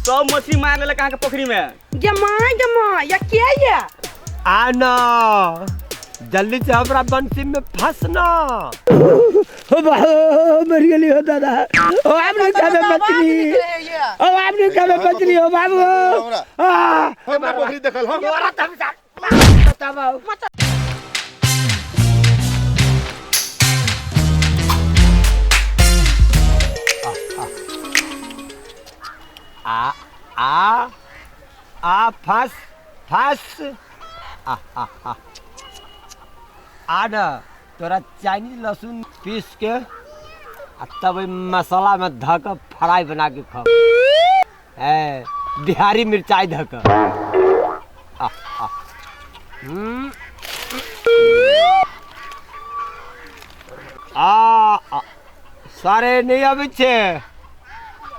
सब मछली मार लेलक अहाँके पोखरी में। गे माय, गे माय, या के ये? आ ना, जल्दी से हमरा बंसी में फंसना। हो बाबू, मर गेली हो दादा। ओ आप नहीं खावे मछली, ओ आप नहीं खावे मछली। हो बाबू, आ हमरा पोखरी देखल हम। तोरा तम सा बताओ। आ आ आ फंस फंस। आ आ आ आ न तोरा चाइनीज लहसुन पीस के आ तब ओहि मसाला में धऽ कऽ फ्राई बना के खाओ है, बिहारी मिरचाई धऽ कऽ। आ आ हम्म। आ आ सारे नहीं आबै छै,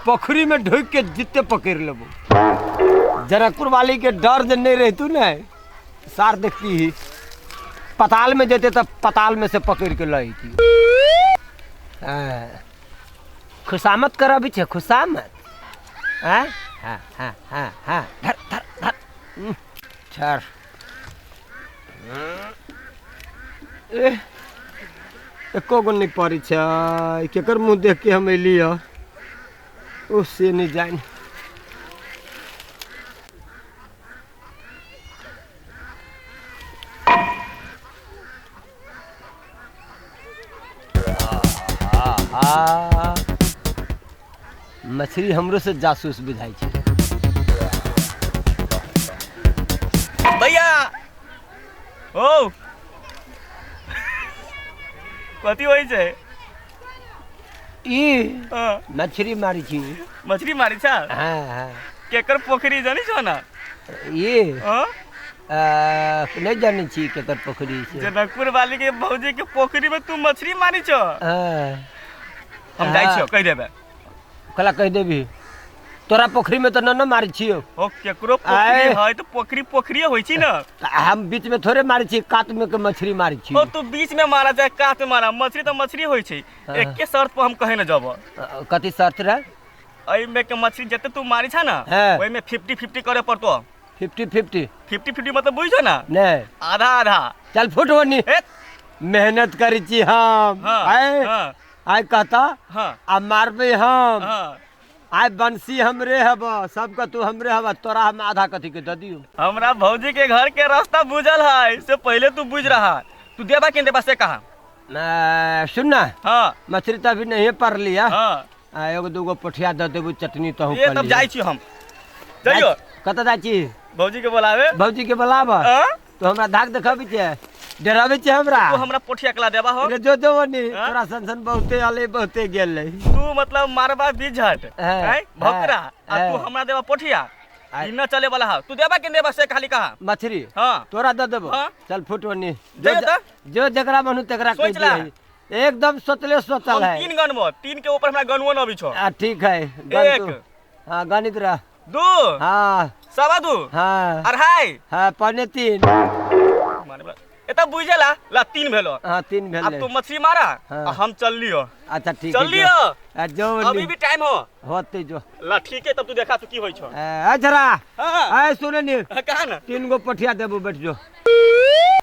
पोखरी में ढुकि के जिते पकड़ लेबो। जनकपुर वाली के डर जे नहीं रहतू ने, सार देखती ही पताल में जेते तब पताल में से पकड़ के लैती। हाँ। खुशामद करबी छै, खुशामद। हाँ हाँ हाँ हाँ हाँ, धर धर धर। छर एह, एको गो नहि पड़ै छै। केकर मुँह देख के हम एली हँ? ओ से नहि जानि। आहा, मछली हमरो से जासूस बुझाइ छै। भैया ओ कथी होइ छै? ई हाँ, मछली मारै छी। मछली मारै छ? हाँ हाँ। केकर पोखरी जानी छो ना? ई हाँ? नहि जानै छी केकर पोखरी छै। जनकपुर वाली के भौजी के पोखरी में तू मछली मारी छो? हाँ। हम जाइ छियो, कहि देबे। कला कहि देबी? तोरा पोखरी में तऽ न न मारै छियौ। ओ केकरो पोखरी आए। है तऽ पोखरी पोखरिये होइ छी ना। तऽ हम बीच में थोड़े मारै छी, कात में के मछली मारै छी। ओ तू बीच में मारा चाहे कात में मारा, मछली तऽ मछली होइ छै। हाँ। एके शर्त पर हम कहे न जब। कथी शर्त रहे? एहि में के मछली जते तू मारी छा ना, हाँ। ओहि में 50-50 करे पड़तो। 50-50? 50-50 मतलब बुझ छो ना? नहीं। आधा आधा। चल फुट बनी। ए? मेहनत करी छी हम। हाँ, आए, हाँ। आए कहता, हाँ। आ मारबे हम। हाँ। आइ बंसी हमरे हब, सबके तू हमरे हब, तोरा हम आधा कथी के दऽ दियौ? हमरा भौजी के घर के रास्ता बुझल है, से पहले तू बुझ रहा। तू देबा कि देबा से कहा? सुन ना। हाँ। मछली तो अभी नहीं पड़ लिया। हाँ। एगो दूगो पोठिया दऽ देबू, चटनी तो ये तब जाइ छी हम। जाइयो। कतऽ जाइ छी? भौजी के बोलावे। भौजी के बोलाब? हाँ? तू हमरा धाक देखाबी छै, डराबै छै हमरा? तू हमरा पोठिया कला देबा हो। रे जो जो बनी, हाँ? तोरा सन सन बहुते आले, बहुते गेल। तू मतलब मारबा बीझट, हाँ, हैं? भोकरा, आ तू हाँ। हमरा देबा पोठिया। आ- ई न चले वाला है। तू देबा के देबा से खाली कहा? मछली? हाँ। तोरा दऽ देबो। हाँ। चल फुट बनी। जो जाइयो तऽ। जो जकरा मन हो तकरा सोच कहि ला। दिहे। एकदम सोचले सोचल हम है। 3 गनबो, 3 के ऊपर हमरा गनवो न अबै छौ। आ ठीक है, गन एक। तू। हाँ, गणित रह। 2। हाँ। 2.25। हाँ। 2.5। हाँ, 2.75। माने बला। एतऽ बुझेला, ला 3 भेलो। हाँ, 3 भेलै। अब तू मछली मारा, हाँ। आ हम चल लियो। अच्छा ठीक चल है, लियो। जो। आ, जो अभी ली। भी टाइम हो। होते जो। ला ठीक है, तब तू देखा तू की होई छौ। ए, अच्छा। हाँ। ए, सुने नी। हाँ, कहा ना? 3 गो पोठिया देबो, बैठ जो।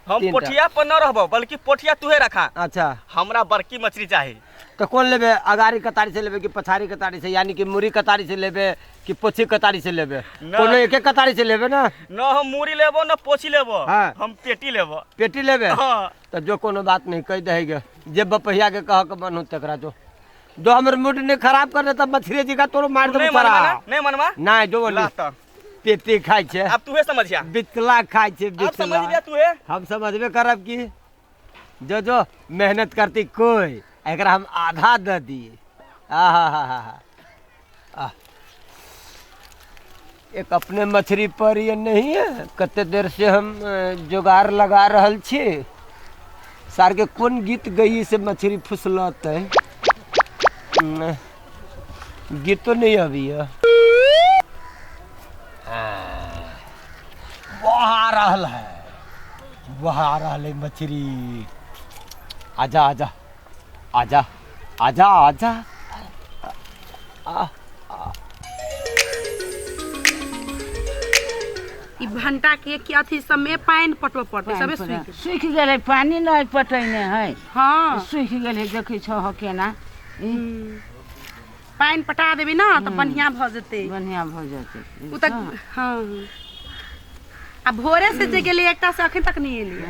हम तीनटा। पोठिया पर न रहबो, बल्कि पोठिया तूहे रखा। अच्छा। हमरा बड़की मछली चाही। तो कौन लेबे? अगाड़ी कतारी से लेबे कि पछाड़ी कतारी से, यानी कि मुरी कतारी से लेबे कि पोछी कतारी से लेबे? ना। कोनो एके कतारी से लेबे ना? न हम मुरी लेबो न पोछी लेबो। हाँ। हम पेटी लेबो। पेटी लेबे? हाँ। तो जो कोनो बात नहीं, कह दे जे बपहिया के कह के मन हो तकरा जो। जो हमर मूड नहीं खराब कर दे तब मछली जी का तोरो मार तू देबो नहीं तोरा। मनवा ना? नहीं मनवा? नहीं, जो ला बोली। त। पेटी खाइ छै। अब तूहे समझिया। बितला खाइ छै, अब समझ बितला। लिया तूहे। हम समझबे करब की जो जो मेहनत करती कोई, एकरा हम आधा दे दिए। आहा हा हा हा। आह। एक अपने मछली पर ये नहीं है, कते देर से हम जोगार लगा रहल छी। सार के कोन गीत गई से मछली फुसलत है? गीतो नहीं अभी है। वह आ रहल है, वह आ रहल है मछली। आजा आजा आजा आजा आजा। आ, आ। भंटा के की अथी सब में पानि पटबऽ पड़तै, सबे पानि सूखि पटा- सूखि गेलै, पानि नहि पटैने है। हँ, सूखि गेलै, देखै छह केना ई पानि पटा देबै ने तऽ बढ़िआँ भऽ जेतै। बढ़िआँ भऽ जेतै ओ तऽ। हँ, आ भोरे से जे गेलै एकटा से अखन तक नहि एलै।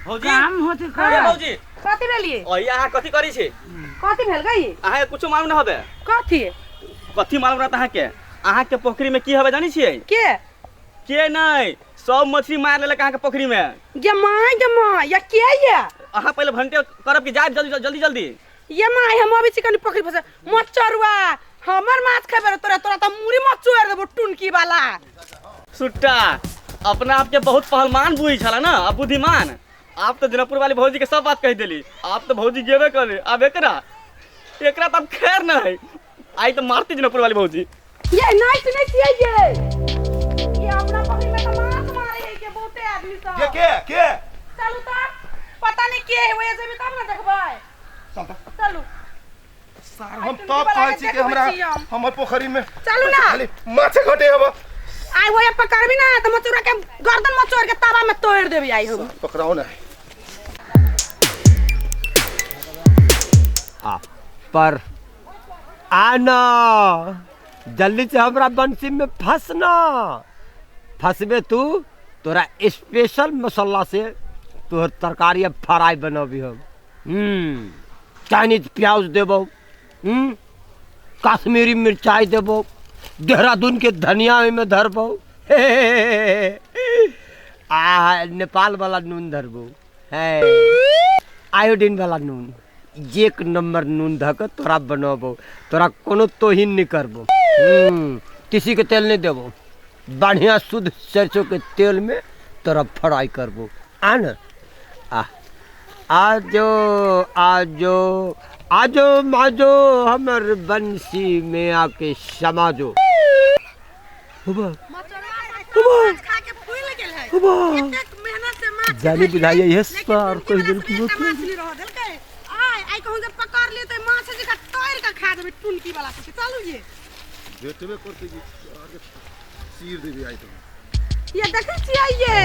भौजी, काम होते ए कर। भौजी। कथी भेलियै? ओही अहाँ कथी करै छी? कथी भेल गई? अहाँके कुछो मालूम न हबे? कथी? कथी मालूम रहत अहाँके? अहाँके पोखरी में की हबे जानै छियै? के? के नहि, सब मछली मार लेलक अहाँके पोखरी में। गे माय, गे माय, या के ये? अहाँ पहिले भंटे करब कि जायब जल्दी जल्दी जल्दी? ये माय, हम अबै छी कनि पोखरि पर से। मचरुआ हमर माछ खेबे रे तोरा, तोरा तऽ मुड़ी मचोड़ देबो टुनकी वाला। सुट्टा अपना आपके बहुत पहलवान बुझै छला ना, आ बुद्धिमान। आप तो जनकपुर वाली भौजी के सब बात कह देली। आप तो भौजी गेबे करे, अब एकरा एकरा तो अब खैर न है। आई तो मारती जनकपुर वाली भौजी। ये नहीं सुनै छियै ये, ये अपना पोखरि में तऽ माछ मारे है के बहुते आदमी सब। के के के? चलू तऽ, पता नहीं के है, ओए जेबी तब ने देखबै। चल तऽ। चलू। सार, हम तब कहै छी कि हमरा हमर पोखरी में चलू ना। खाली माछे घटे हब। आइ वो पकड़बी ना तऽ मचुरा के गर्दन मचोड़ के तावा में तोड़ देबी आई हम। पकड़ाओ ना। आ पर आना जल्दी से, हमरा बंसी में फंसना। फंसबे तू, तोरा स्पेशल मसाला से तोहर तरकारी अब फ्राई बनबी हम। चाइनीज प्याज देबो, कश्मीरी मिर्चाई देबो, देहरादून के धनिया ओहिमे धरबो, आ नेपाल वाला नून धरबो है, आयोडीन वाला नून। एक नंबर नून धऽ कऽ तोरा बनबो, तोरा कोनो तोहीन नहि करबो। तीसी के तेल नहि देबो, बढ़िया शुद्ध सरसों के तेल में तोरा फ्राई करबो। आ न, आ आजो आजो आजो माजो, हमर बंसी में आके समाजो। हुबा माछ खा के फूल गेल है। हुबा। एतेक मेहनत से माछ जानी बुझाइए ये सार कहि देलकै। एकटा माछ नहीं रह देलकै। आइ आइ कहूँ जे पकड़ लिए तऽ माछ जकाँ तोड़ि के खा देबै टुनकी वाला सबके। चलू ये। भेटबे करतै कि आगे चीर देबी आइ तो। ये देखै छियै ये,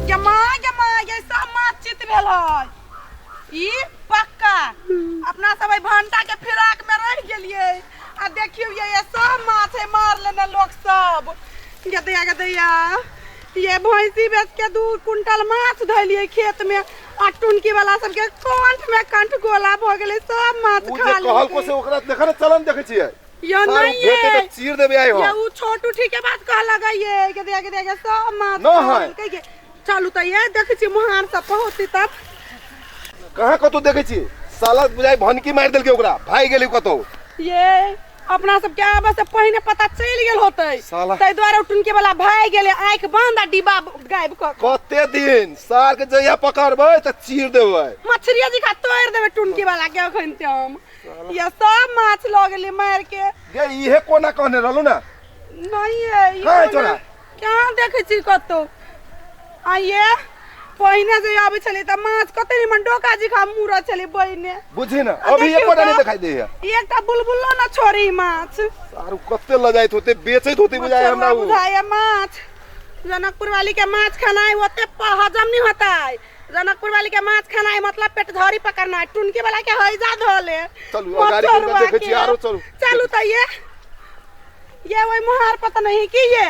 गे माय, गे माय, ये सब माछ चित भेल है। ई पक्का अपना सब एहि भंटा के फिराक में रहि गेलियै। आ देखियौ ये, ये सब माछ है मार लेने लोक सब। गदैया गदैया, ये भैंसी बेच के 2 कुंटल माछ धैलियै खेत में, आ टुनकी वाला सबके कंठ में कंठ गोला भऽ गेलै, सब माछ उ जे खा कहलको से लेलकै। ओकरा देख ने, चलन देखै छियै। यो सार, उ नहीं भेटतै ये तऽ चीर देबे आइ ये हम। उ छोट उठी के बात कह लगैये। गदैया गदैया के सब माछ न खा है। लेलकै गे। चलू तऽ ये देखै छी मुहार सब पहुँचती तब। कहाँ कतौ देखै छियै? साला बुझाइ भनकी मारि देलकै ओकरा, भागि गेलै कतौ। ये अपना सबके आबे से पहिने पता चलि गेल होतै। साला। ताहि दुआरे टुनके वाला भागि गेलै आँखि बंद आ डिब्बा गायब कऽ कऽ। कते दिन सार के जहिया पकड़बै तऽ चीर देबै। मछरिया जी खा तोड़ि देबै टुनकी वाला के। अखन ते हम ये सब माछ लऽ गेलै मारि के। गे, इहे कोना कहने रहलू ना? नहीं है ई। कहाँ है कोना- तोरा? कहाँ देखै छी कतौ? आ ये पहिने जे आबै छलै तऽ माछ कते निमन डोका जी खा मुड़ल छलै बहिने। बुझी ना, आ अभी देखियौ एको नहीं तऽ। दिखाई दे है। एकटा बुलबुलो न छोड़ी माछ। सारू, कते लजाइत होते, बेचैत होते बुझाइ हमरा उ। बुझाइए माछ। जनकपुर वाली के माछ खाना ओते हजम नहीं होता है। जनकपुर वाली के माछ खाना है मतलब पेट धरी पकड़ना है। टुनकी वाला के हैजा धोले। चलू, अगाड़ी मचरुआ देखै छी के। आरो चलू। चलू तो ये वही मुहार पता नहीं कि ये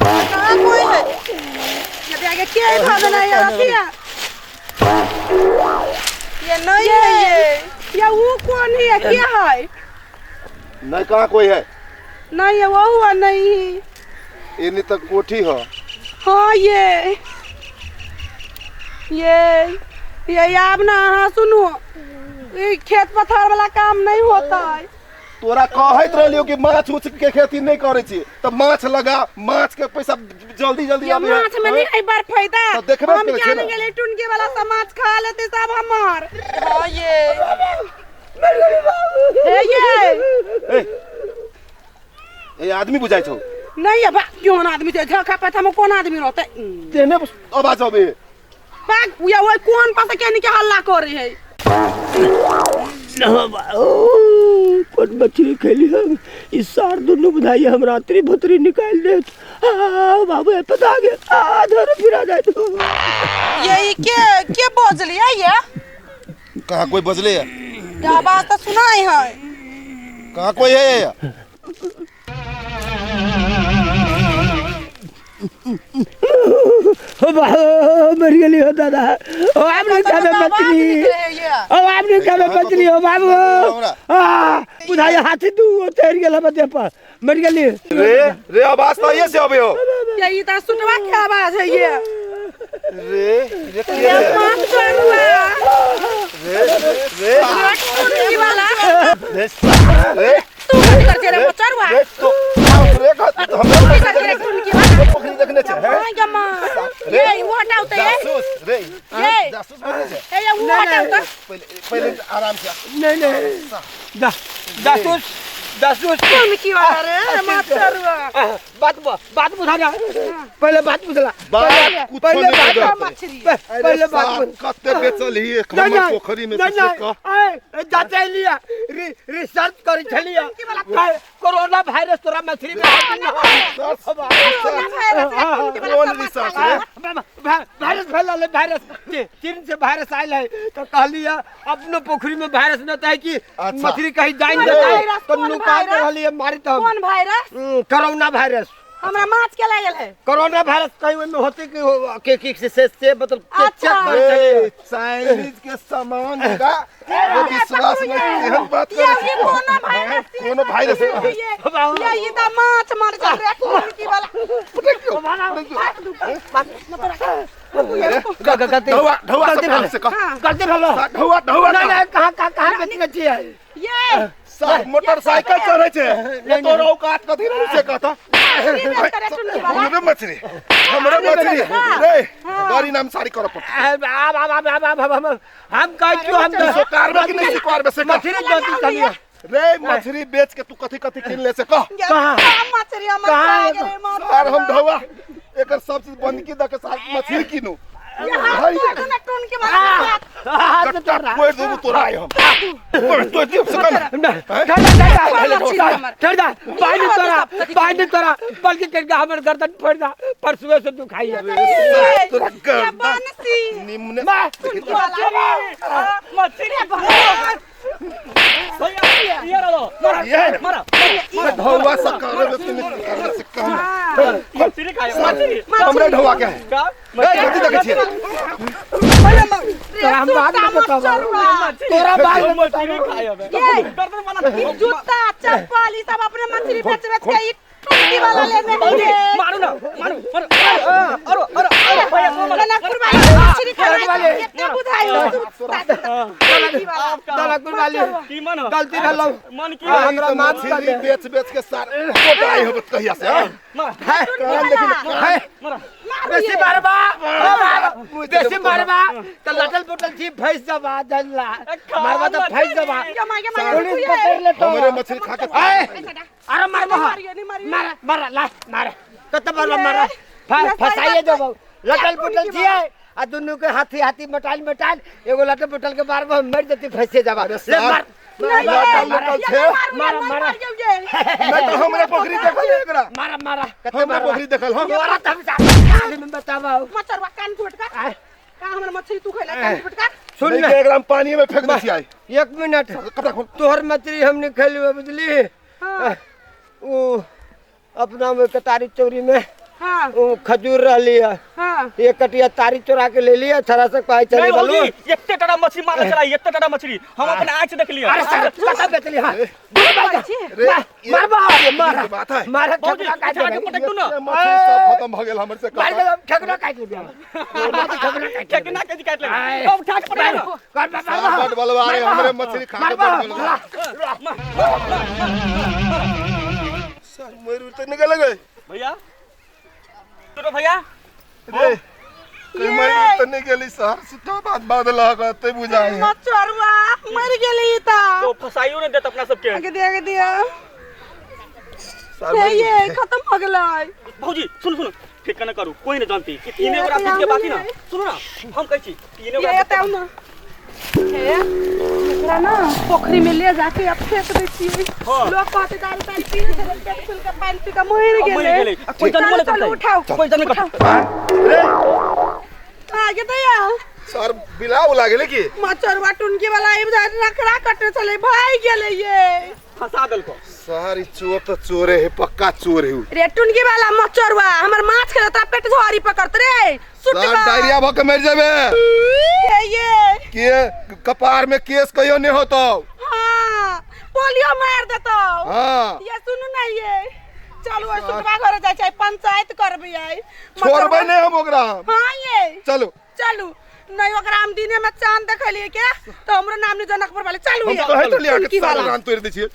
कहाँ कोई है। ये आगे के धो देना ये रखिया। ये नहीं है ये। ये वो कौन है, क्या है? नहीं, कहाँ कोई है। नहीं है, वो हुआ नहीं। एने तक कोठी है। हाँ, ये आब ना अहाँ सुनू, ई खेत पथार वाला काम नहीं होता है। तोरा कहैत रहलियो कि माछ उछ के खेती नहीं करै छी तऽ माछ लगा, माछ के पैसा जल्दी जल्दी ये आबै है। माछ में नहीं है बड़ फायदा। तऽ देखबे हम करै क्या छियै नहीं ने। गेले, टुनके वाला सब माछ खा लेते सब हमर। हाँ ये। हे ये। ए, ए आदमी बुझाइ छौ? नहीं है बा, क्यों आदमी छै? धोखा पथा में कोन आदमी रहते? तेहने आवाज अबे। भाग या ओइ कोन पास के के हल्ला करे है। अपन मछली खेली हम। ई सार दुनू बुझाइए हम रात्रि भतरी निकालि देत। आ बाबू ए पता गेल, आ धर फिरा जाइत। ये ई के के बजलियै ये? कहाँ कोई बजले है? ये आवाज तऽ सुनाई है। कहाँ कोई है ये? हो बाबू मर गेली हो दादा। ओ आप नहीं खाबे मछली, ओ आप नहीं खाबे मछली हो बाबू। आ बुझाइए हाथी दू तैर गेल हम देह पर, मर गेली। रे रे आवाज तो ये से अबे हो। ये ई तऽ सुनवा के आवाज है ये। रे रे के ये रे माछ चरुआ। रे रे टुनकी वाला। रे रे तू कथी कर छे रे चरुआ? रे तो रे हमरा कथी कर छे रे टुनकी वाला? पोखरी देखने छे हैं? हाँ, गमा। रे ये उ हटाउ तऽ ये। जासूस रे ये। जासूस बने छे। हे ये उ हटाउ तऽ। पहले पहले आराम से। नहीं नहीं जासूस जासूस टुनकी वाला रे माछ चरुआ। बात बात बुझा जा, पहले बात बुझला। बात कुछ पहले नहीं बात बुझलते। मछली। पहले बात बुझ। कते बेचल ही एक हमर पोखरी में से कह। ए जाते लिया रिसर्च करी छलिया कोरोना वायरस तोरा मछली में कोरोना वायरस है, टुनकी वाला कौन सब माछ रिसर्च खाइ रे? है। वायरस फैलल है, वायरस चीन से वायरस आयल है तो कहलिए अपनो पोखरी में वायरस न है कि अच्छा। मछली कहीं जाइन कौन देता वायरस? तो कौन नुका वायरस? रहलिए मारी तो हम। कौन वायरस? कोरोना वायरस हमरा माछ के लागल है। कोरोना वायरस कहीं ओहिमे होते कि के के से मतलब के अच्छा। चेक करै छलियै। रे चाइनीज के सामान का ये विश्वास नहीं एहन बात ये करे ये कोना वायरस? कोनो वायरस ये ये ई तऽ माछ मार चल रे टुनकी वाला। गलती ढौआ ढौआ गलती सब भेल से कह। गलती भेल। ढौआ ढौआ नहीं नहीं कहाँ कहाँ कहाँ बेचने छियै? ये साहब मोटरसाइकिल चढ़ै छै ये तोर औकात कथी रहै छै कहता। हमरे मछली हमरे मछली रे गाड़ी नाम सारी करऽ पड़तै। आब आब आब आब आब हम हम कहै छियौ हम तू सोकारबे कि नहीं सोकारबे से कह। मछली गलती छलियै। रे मछली बेच के तू कथी कथी किन ले से कह। कहाँ? मछली हमर कहाँ? खा गेलै माछ। सार हम ढौआ एकर सब चीज बंदकी दऽ के सार मछली किनू। ये हाथ तोड़ ना टुनकी वाला हाथ। हाथ कट्टा तोड़ा। फोड़ि देबू तोरा आइ हम। तोड़ तोड़ दियौ से कह। पानी तोरा पानी तोरा बल्कि करके हमर गर्दन फोड़ दा परसुए से दुखाई है। तोरा ये गर्दन बनसी निम्न टुनकी वाला। मछली भैया ये रहो मारा ये है ना। मारा ढौआ से करबे कि नहीं करबे से कह। मछली खाए मछली हमरे ढौआ के है। का ए कथी देखै छियै? तोरा हम बाद में बताबो, तोरा बाद में मछली खाए हबे ये। गर्दन बना ई जूता चप्पल ई सब अपने मछली बेच बेच के ई टुनकी वाला लेने भौजी है। मारू ना मारू मारू अरे अरे अरे भैया सुनो मारो। जनकपुर वाली मछली खाना केते बुझाइ हो टुनकी वाला। दलकुल वाली की मन हो? गलती भेलौ। मन की हाँ, हमरा माफ कर मछली दे। बेच बेच के सार कोटाई होबे कहिया से हाँ? मारा है कान देखी ना, है मारा बेसी मारबा बेसी मारबा त लटल पुटल छी फंस जबा जल्ला मारबा त फंस जबा। गे माँ गे माँ पुलिस पकड़ ले तो हमरे मछली खा के ए अरे मारबा मारियो, नहीं मारियो। मारा मारा ला मारा कत मारबा मारा फसाइए देबौ। लटल पुटल छियै आ दुनू के हाथी हाथी मटाइल मटाइल एगो लटल पुटल के मारबा हम मर जती फंसे जबा। ले मार लटल लटल छे। मारा मारा नहीं तो हमरे पोखरी देखल एकरा। मारा मारा कत हमरे मारबा पोखरी देखल हम। तोरा त हम साथ में बताबौ। मचरवा कान घोट कर का हमर मछली तू खैला कान घोट कर। सुन नहीं ना के एकरा हम पानी में फेंक दै छियै। एक मिनट कपड़ा खोल। तोहर मछली हमने खेली बुझली। हां उ अपना में कतारी चौरी में हां उ खजूर रहली है। हां एक कटिया तारी चोरा के ले लिया थोड़ा सा पाई चली नहीं बलू। भौजी एते टटा मछली मारल चला एते टटा मछली हम अपन आँख से देख लिया। अरे सर कता बेचली हां रे मारबा ये मारा बात है। मारा भौजी ठेकरा काट उठा के देबै। पटक दू ना। ये मछली सब खत्म भ गेल हमर से मार कह। देबै ठेकरा काट लेबै मारबा त ठेकरा काट लेबै। ठेकना के काट ले अब उठा के पटक ना। कर मारबा बड बलवा रे हमरे मछली खा के बड बलवा। सर मर उतर निकल गए भैया सुनो भैया रे कहीं मर उतर नहीं गेली सर सुतो बात बाद लागते बुझाय है। मचरवा मर गेली ई त तो फसाइयो नहीं देत अपना सबके। आगे दे आगे दिया सर ये ये खत्म हो गेलै। भौजी सुन सुन ठीक न करू कोई नहीं जानती कि तीने गोरा बीच के बाकी ना। सुनो ना हम कहै छी तीने गोरा ये बताऊ ना हे एकरा ना पोखरी में ले जाके अब फेंक दै छियै। हाँ। लोग कहते दारू तारू पी ले छलै, पेट फूल के पानि पी के मरि मरि गेलै। गेलै। आ कोई जानबो चलू नहि चलू करतै। उठाउ। कोई जानबो नहि करतै। रे आगे दैया। सर बिलाव लागेले की? मचरवा टुनकी वाला आबि जाय नखरा कटने छलै, भागि गेलै ये। फंसा देलको। सर ई चोर तो चोरे है, पक्का चोर है उ। रे टुनकी वाला मचरवा हमर माछ खेल तोरा पेट झड़ी पकड़त रे। सर सुटबा। डायरिया भ के मरि जेबे। हे ये। के कपार में केस कहियो नहीं होतो। हाँ पोलियो मार देतौ। हाँ। ये सुनू ना ये, चलू ओइ सुटबा घरे जाइ छै, पंचायत करबै आइ। छोड़बै नहीं हम ओकरा। हाँ ये। चलो। चलू नहीं ओकरा हम दिने में चांद देखलिए के तो हमरो नाम नहीं जनकपुर वाले। चलू हम ये। कहैत रहलियै अहाँके टुनकी सारा वाला। रान तोड़ि दै छियै।